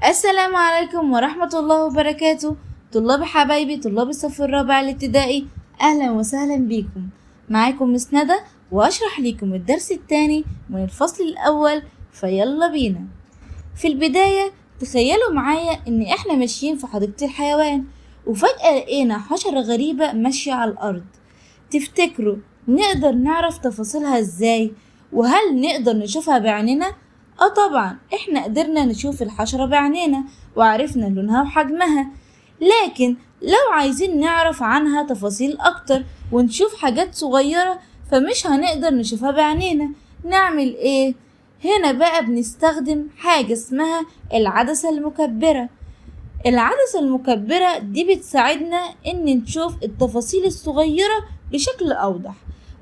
السلام عليكم ورحمة الله وبركاته. طلاب حبايبي، طلاب الصف الرابع الابتدائي، أهلا وسهلا بيكم. معاكم مس ندى وأشرح لكم الدرس الثاني من الفصل الأول، فيلا بينا. في البداية تخيلوا معايا إن إحنا ماشيين في حديقة الحيوان، وفجأة لقينا حشرة غريبة ماشية على الأرض. تفتكروا نقدر نعرف تفاصيلها إزاي؟ وهل نقدر نشوفها بعيننا؟ طبعا احنا قدرنا نشوف الحشرة بعينينا وعرفنا لونها وحجمها، لكن لو عايزين نعرف عنها تفاصيل اكتر ونشوف حاجات صغيرة فمش هنقدر نشوفها بعينينا. نعمل ايه؟ هنا بقى بنستخدم حاجة اسمها العدسة المكبرة. العدسة المكبرة دي بتساعدنا ان نشوف التفاصيل الصغيرة بشكل اوضح،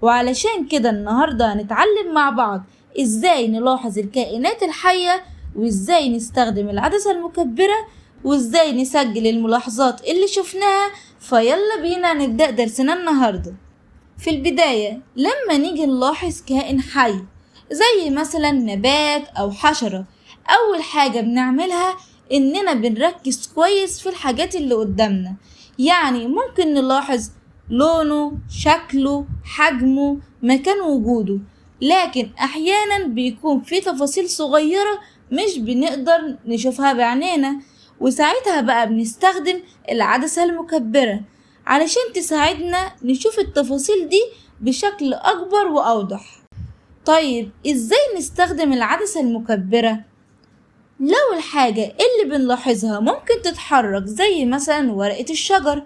وعلشان كده النهاردة هنتعلم مع بعض ازاي نلاحظ الكائنات الحية، وازاي نستخدم العدسة المكبرة، وازاي نسجل الملاحظات اللي شفناها. فيلا بينا نبدأ درسنا النهاردة. في البداية لما نيجي نلاحظ كائن حي زي مثلا نبات أو حشرة، أول حاجة بنعملها إننا بنركز كويس في الحاجات اللي قدامنا. يعني ممكن نلاحظ لونه، شكله، حجمه، مكان وجوده، لكن أحيانا بيكون في تفاصيل صغيرة مش بنقدر نشوفها بعينينا، وساعتها بقى بنستخدم العدسة المكبرة علشان تساعدنا نشوف التفاصيل دي بشكل أكبر وأوضح. طيب إزاي نستخدم العدسة المكبرة؟ لو الحاجة اللي بنلاحظها ممكن تتحرك زي مثلا ورقة الشجر،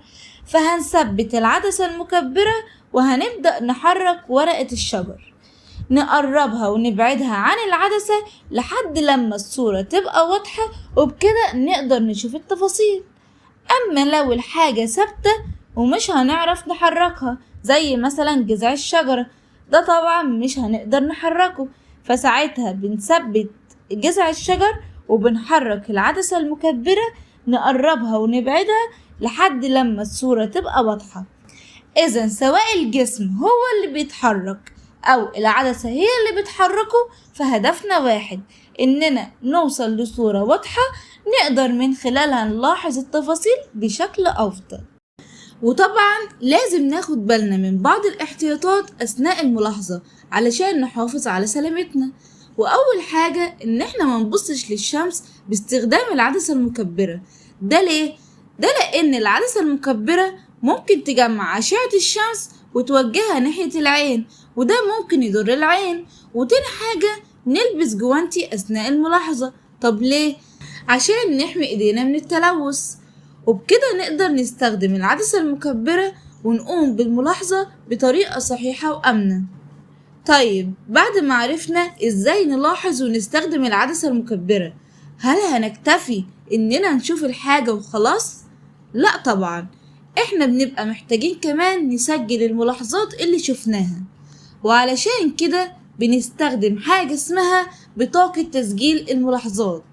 فهنثبت العدسة المكبرة وهنبدأ نحرك ورقة الشجر، نقربها ونبعدها عن العدسة لحد لما الصورة تبقى واضحة، وبكده نقدر نشوف التفاصيل. أما لو الحاجة ثابتة ومش هنعرف نحركها زي مثلا جذع الشجرة، ده طبعا مش هنقدر نحركه، فساعتها بنثبت جذع الشجر وبنحرك العدسة المكبرة، نقربها ونبعدها لحد لما الصورة تبقى واضحة. إذن سواء الجسم هو اللي بيتحرك أو العدسة هي اللي بتحركه، فهدفنا واحد، إننا نوصل لصورة واضحة نقدر من خلالها نلاحظ التفاصيل بشكل أفضل. وطبعا لازم ناخد بالنا من بعض الاحتياطات أثناء الملاحظة علشان نحافظ على سلامتنا. وأول حاجة إن إحنا ما نبصش للشمس باستخدام العدسة المكبرة. ده ليه؟ ده لأن العدسة المكبرة ممكن تجمع أشعة الشمس وتوجهها ناحية العين، وده ممكن يضر العين. وتاني حاجة نلبس جوانتي أثناء الملاحظة. طب ليه؟ عشان نحمي إيدينا من التلوث، وبكده نقدر نستخدم العدسة المكبرة ونقوم بالملاحظة بطريقة صحيحة وآمنة. طيب بعد ما عرفنا إزاي نلاحظ ونستخدم العدسة المكبرة، هل هنكتفي إننا نشوف الحاجة وخلاص؟ لا طبعا، إحنا بنبقى محتاجين كمان نسجل الملاحظات اللي شفناها، وعلشان كده بنستخدم حاجة اسمها بطاقة تسجيل الملاحظات.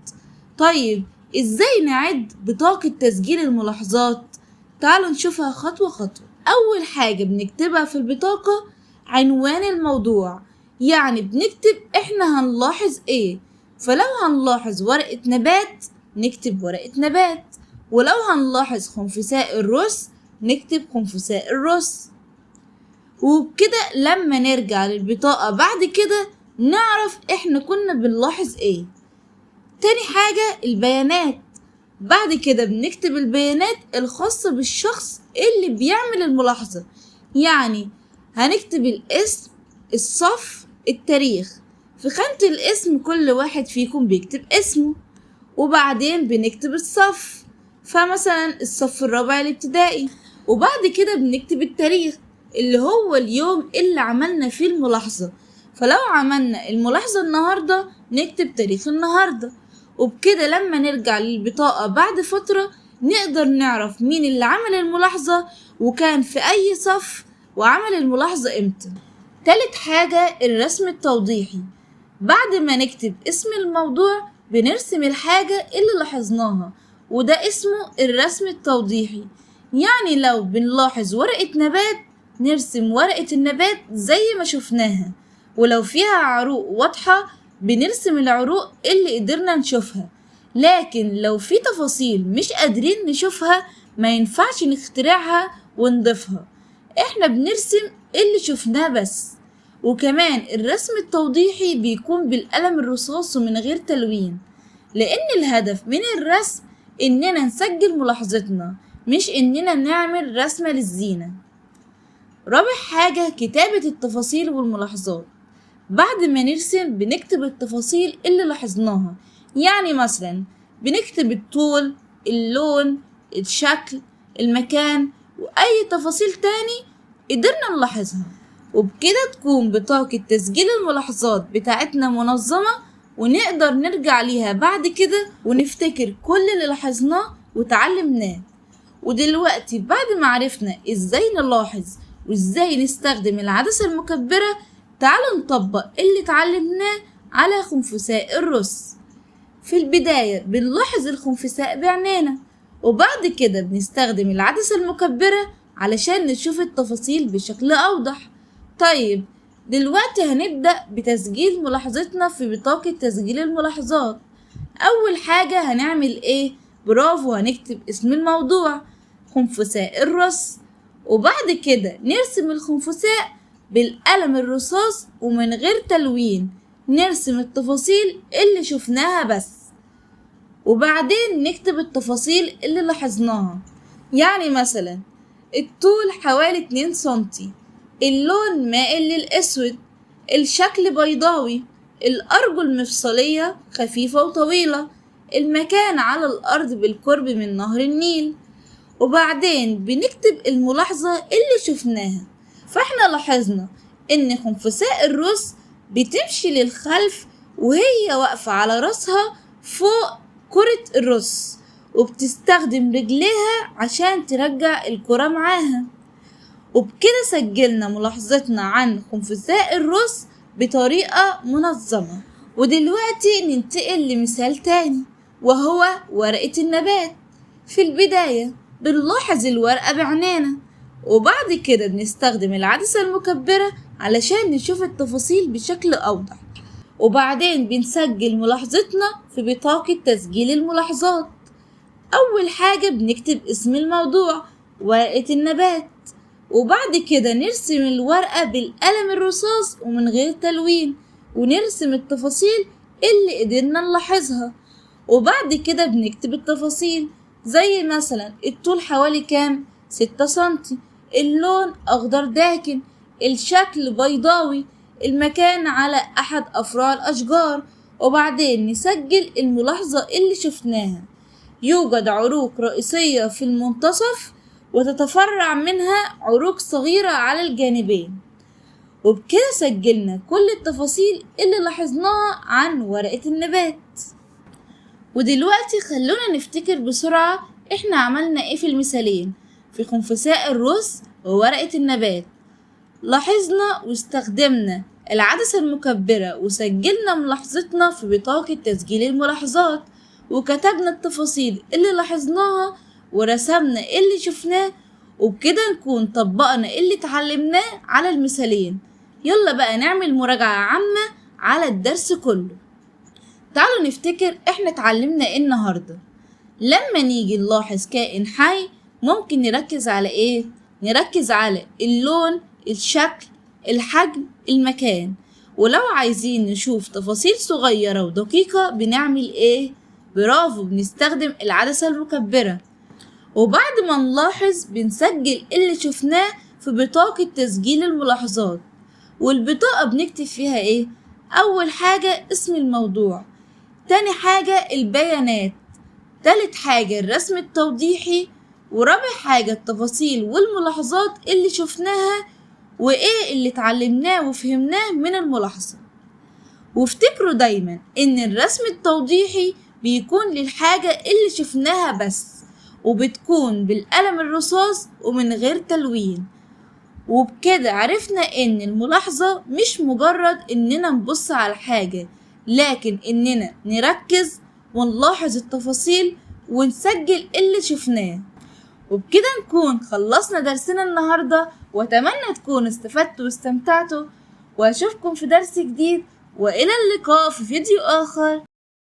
طيب إزاي نعد بطاقة تسجيل الملاحظات؟ تعالوا نشوفها خطوة خطوة. أول حاجة بنكتبها في البطاقة عنوان الموضوع، يعني بنكتب إحنا هنلاحظ إيه. فلو هنلاحظ ورقة نبات نكتب ورقة نبات، ولو هنلاحظ خنفساء الرز نكتب خنفساء الرز. وبكده لما نرجع للبطاقة بعد كده نعرف إحنا كنا بنلاحظ إيه. تاني حاجة البيانات. بعد كده بنكتب البيانات الخاصة بالشخص اللي بيعمل الملاحظة، يعني هنكتب الاسم، الصف، التاريخ. في خانة الاسم كل واحد فيكم بيكتب اسمه، وبعدين بنكتب الصف، فمثلا الصف الرابع الابتدائي، وبعد كده بنكتب التاريخ اللي هو اليوم اللي عملنا فيه الملاحظة. فلو عملنا الملاحظة النهاردة نكتب تاريخ النهاردة، وبكده لما نرجع للبطاقة بعد فترة نقدر نعرف مين اللي عمل الملاحظة وكان في أي صف وعمل الملاحظة امتى. تالت حاجة الرسم التوضيحي. بعد ما نكتب اسم الموضوع بنرسم الحاجة اللي لاحظناها، وده اسمه الرسم التوضيحي. يعني لو بنلاحظ ورقة نبات نرسم ورقة النبات زي ما شفناها، ولو فيها عروق واضحة بنرسم العروق اللي قدرنا نشوفها. لكن لو في تفاصيل مش قادرين نشوفها ما ينفعش نخترعها ونضيفها، احنا بنرسم اللي شفناه بس. وكمان الرسم التوضيحي بيكون بالقلم الرصاص ومن غير تلوين، لأن الهدف من الرسم إننا نسجل ملاحظتنا مش إننا نعمل رسمة للزينة. رابع حاجة كتابة التفاصيل والملاحظات. بعد ما نرسم بنكتب التفاصيل اللي لاحظناها، يعني مثلا بنكتب الطول، اللون، الشكل، المكان، وأي تفاصيل تاني قدرنا نلاحظها. وبكده تكون بطاقة تسجيل الملاحظات بتاعتنا منظمة، ونقدر نرجع ليها بعد كده ونفتكر كل اللي لاحظناه وتعلمناه. ودلوقتي بعد ما عرفنا ازاي نلاحظ وازاي نستخدم العدسة المكبرة، تعالوا نطبق اللي اتعلمناه على خنفساء الرز. في البداية بنلاحظ الخنفساء بعنانا، وبعد كده بنستخدم العدسة المكبرة علشان نشوف التفاصيل بشكل أوضح. طيب دلوقتي هنبدأ بتسجيل ملاحظتنا في بطاقة تسجيل الملاحظات. أول حاجة هنعمل إيه؟ برافو، هنكتب اسم الموضوع خنفساء الرز، وبعد كده نرسم الخنفساء بالقلم الرصاص ومن غير تلوين، نرسم التفاصيل اللي شفناها بس، وبعدين نكتب التفاصيل اللي لاحظناها. يعني مثلا الطول حوالي 2 سنتي، اللون مائل للأسود، الشكل بيضاوي، الأرجل مفصلية خفيفة وطويلة، المكان على الأرض بالقرب من نهر النيل. وبعدين بنكتب الملاحظة اللي شفناها. فاحنا لاحظنا إن خنفساء الرز بتمشي للخلف وهي واقفة على راسها فوق كرة الرز، وبتستخدم رجليها عشان ترجع الكرة معاها. وبكده سجلنا ملاحظتنا عن خنفساء الرز بطريقة منظمة. ودلوقتي ننتقل لمثال تاني وهو ورقة النبات. في البداية بنلاحظ الورقة بعنانا، وبعد كده بنستخدم العدسة المكبرة علشان نشوف التفاصيل بشكل أوضح، وبعدين بنسجل ملاحظتنا في بطاقة تسجيل الملاحظات. أول حاجة بنكتب اسم الموضوع ورقة النبات، وبعد كده نرسم الورقة بالقلم الرصاص ومن غير تلوين، ونرسم التفاصيل اللي قدرنا نلاحظها. وبعد كده بنكتب التفاصيل زي مثلا الطول حوالي كام؟ 6 سنتي، اللون أخضر داكن، الشكل بيضاوي، المكان على أحد أفرع الأشجار. وبعدين نسجل الملاحظة اللي شفناها. يوجد عروق رئيسية في المنتصف وتتفرع منها عروق صغيرة على الجانبين. وبكده سجلنا كل التفاصيل اللي لاحظناها عن ورقة النبات. ودلوقتي خلونا نفتكر بسرعة احنا عملنا ايه في المثالين في خنفساء الرز وورقة النبات. لاحظنا واستخدمنا العدسة المكبرة وسجلنا ملاحظتنا في بطاقة تسجيل الملاحظات، وكتبنا التفاصيل اللي لاحظناها ورسمنا اللي شفناه، وبكده نكون طبقنا اللي اتعلمناه على المثالين. يلا بقى نعمل مراجعة عامة على الدرس كله. تعالوا نفتكر احنا اتعلمنا ايه النهاردة. لما نيجي نلاحظ كائن حي ممكن نركز على ايه؟ نركز على اللون، الشكل، الحجم، المكان. ولو عايزين نشوف تفاصيل صغيرة ودقيقة بنعمل ايه؟ برافو، بنستخدم العدسة المكبرة. وبعد ما نلاحظ بنسجل اللي شفناه في بطاقة تسجيل الملاحظات. والبطاقة بنكتب فيها ايه؟ أول حاجة اسم الموضوع، تاني حاجة البيانات، تالت حاجة الرسم التوضيحي، ورابع حاجة التفاصيل والملاحظات اللي شفناها وإيه اللي اتعلمناه وفهمناه من الملاحظة. وافتكروا دايما إن الرسم التوضيحي بيكون للحاجة اللي شفناها بس، وبتكون بالقلم الرصاص ومن غير تلوين. وبكده عرفنا إن الملاحظة مش مجرد إننا نبص على حاجة، لكن إننا نركز ونلاحظ التفاصيل ونسجل اللي شفناه. وبكده نكون خلصنا درسنا النهاردة، وأتمنى تكونوا استفدتوا واستمتعتوا، وأشوفكم في درس جديد، وإلى اللقاء في فيديو آخر.